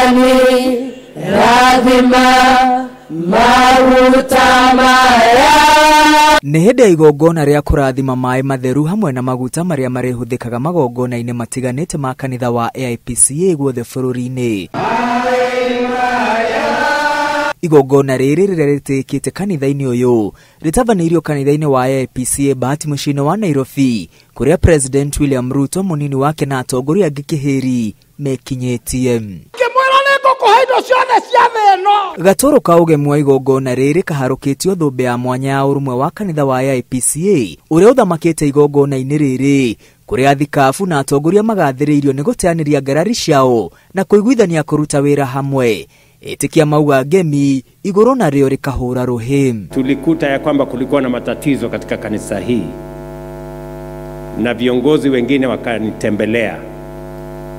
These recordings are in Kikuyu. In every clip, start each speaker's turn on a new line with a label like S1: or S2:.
S1: Mwathani rathima maguta maya.
S2: Nĩ hĩndĩ ya igongona rĩa kũrathima maĩ matheru hamwe na maguta marĩa marĩhũthĩkaga magongona-inĩ matiganĩte ma kanitha wa AIPCA guothe bũrũri-inĩ. Igongona rĩrĩ rĩrĩa rĩtĩkĩte kanitha-inĩ ũyũ rĩtabanĩirio kanitha-inĩ wa AIPCA Bahati mũciĩ-inĩ wa Nairobi, kũrĩa President William Ruto, mũnini wake na atongoria angĩ kĩhĩri mekinyĩtie. Gatoro ka ũgemu wa igongona rĩrĩ kaharũkĩtio thũmbĩ ya mwanya ya ũrũmwe wa kanitha wa AIPCA ũrĩa ũthamakĩte igongona-inĩ rĩrĩ, kũrĩa thikabu na atongoria magathĩrĩirio nĩ gũteanĩria ngarari ciao na kũiguithania kũruta wĩra hamwe. Ĩtĩkia mauga ngemi igũrũ narĩo rĩkahũra rũhĩ.
S3: Tulikuta ya kwamba kulikuwa na matatizo katika kanisa hii na viongozi wengine wakanitembelea.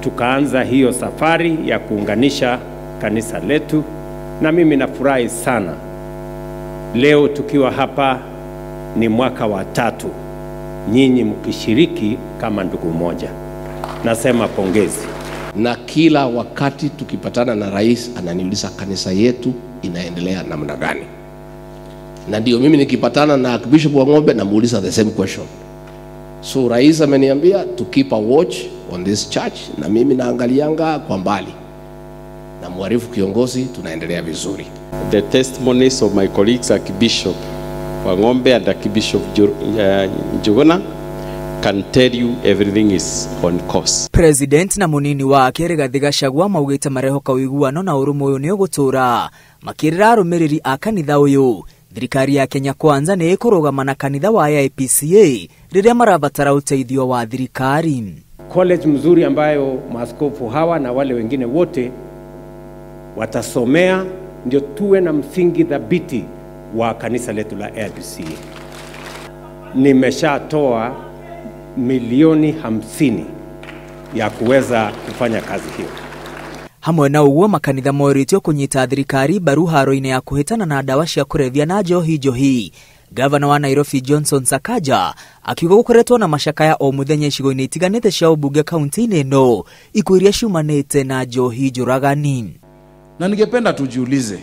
S3: Tukaanza hiyo safari ya kuunganisha kanisa letu, na mimi nafurahi sana leo tukiwa hapa. Ni mwaka wa 3 nyinyi mkishiriki kama ndugu moja. Nasema pongezi.
S4: Na kila wakati tukipatana na rais ananiuliza kanisa yetu inaendelea namna gani. Na ndio mimi nikipatana na Archbishop Wang'ombe namuuliza the same question. So rais ameniambia to keep a watch on this church, na mimi naangalianga kwa mbali. Na mwarifu kiongozi, tunaendelea vizuri.
S5: The testimonies of my colleagues Archbishop Wang'ombe and Archbishop Njuguna can tell you everything is on course.
S2: President na munini wake Rigathi Gachagua maugĩte marehoka ũiguano na ũrũmwe ũyũ nĩ ũgũtũra, makĩrĩra arũmĩrĩri a kanitha ũyũ thirikari ya Kenya Kwanza nĩ ĩkũrũgama na kanitha wa AIPCA rĩrĩa marabatara ũteithio wa thirikari.
S3: College mzuri ambayo maaskofu hawa na wale wengine wote watasomea, ndio tuwe na msingi thabiti wa kanisa letu la AIPCA. Nimeshatoa milioni 50 ya kuweza kufanya kazi hiyo.
S2: Hamwe na ũguo makanitha morĩtio kũnyita thirikari mbaru haro-inĩ ya kũhĩtana na ndawa cia kũrebia na njohi njohi. Gavana wa Nairobi Johnson Sakaja akiuga gũkoretwo na macakaya o mũthenya icigo-inĩ itiganĩte cia ũmbunge kaunti-inĩ ĩno ikuũ iria ciumanĩte na njohi njũragani.
S6: Na ningependa tujiulize,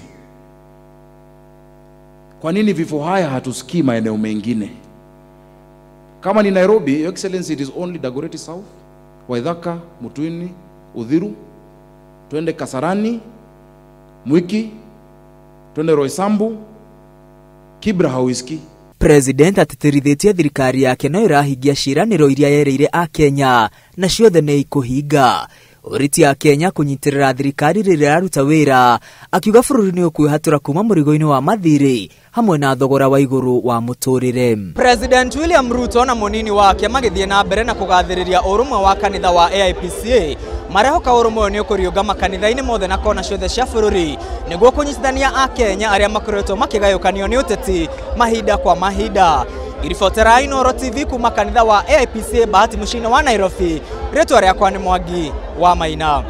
S6: kwa nini vifo haya hatusikii maeneo mengine? Kama ni Nairobi, Your Excellency, it is only Dagoretti South, Waithaka, Mutuini, Uthiru, twende Kasarani, Mwiki, twende Roysambu, Kibra hauiski.
S2: President atĩtĩrithĩtie thirikari yake no ĩrahingia ciĩranĩro iria yereire a Kenya na ciothe nĩ ikũhinga. Ũrĩti a Kenya kũnyitĩrĩra thirikari rĩrĩa ĩraruta wĩra, akiuga bũrũri nĩ ũkwĩhatũra kuma mũrigo-inĩ wa mathirĩ hamwe na thogora wa igũrũ wa mũtũrĩre. President William Ruto na mũnini wake magĩthiĩ na mbere na kũgathĩrĩria ũrũmwe wa kanitha wa AIPCA, marehoka ũrũmwe ũyũ nĩ ũkũriũnga makanitha-inĩ mothe na kona ciothe cia bũrũri nĩguo kũnyitithania a Kenya arĩa makoretwo makĩgayũkanio nĩ ũteti mahinda kwa mahinda. Iribotera Inooro TV kuma kanitha wa AIPCA Bahati mũciĩ-inĩ wa Nairobi, rĩtwa rĩakwa nĩ Mwangi wa Maina.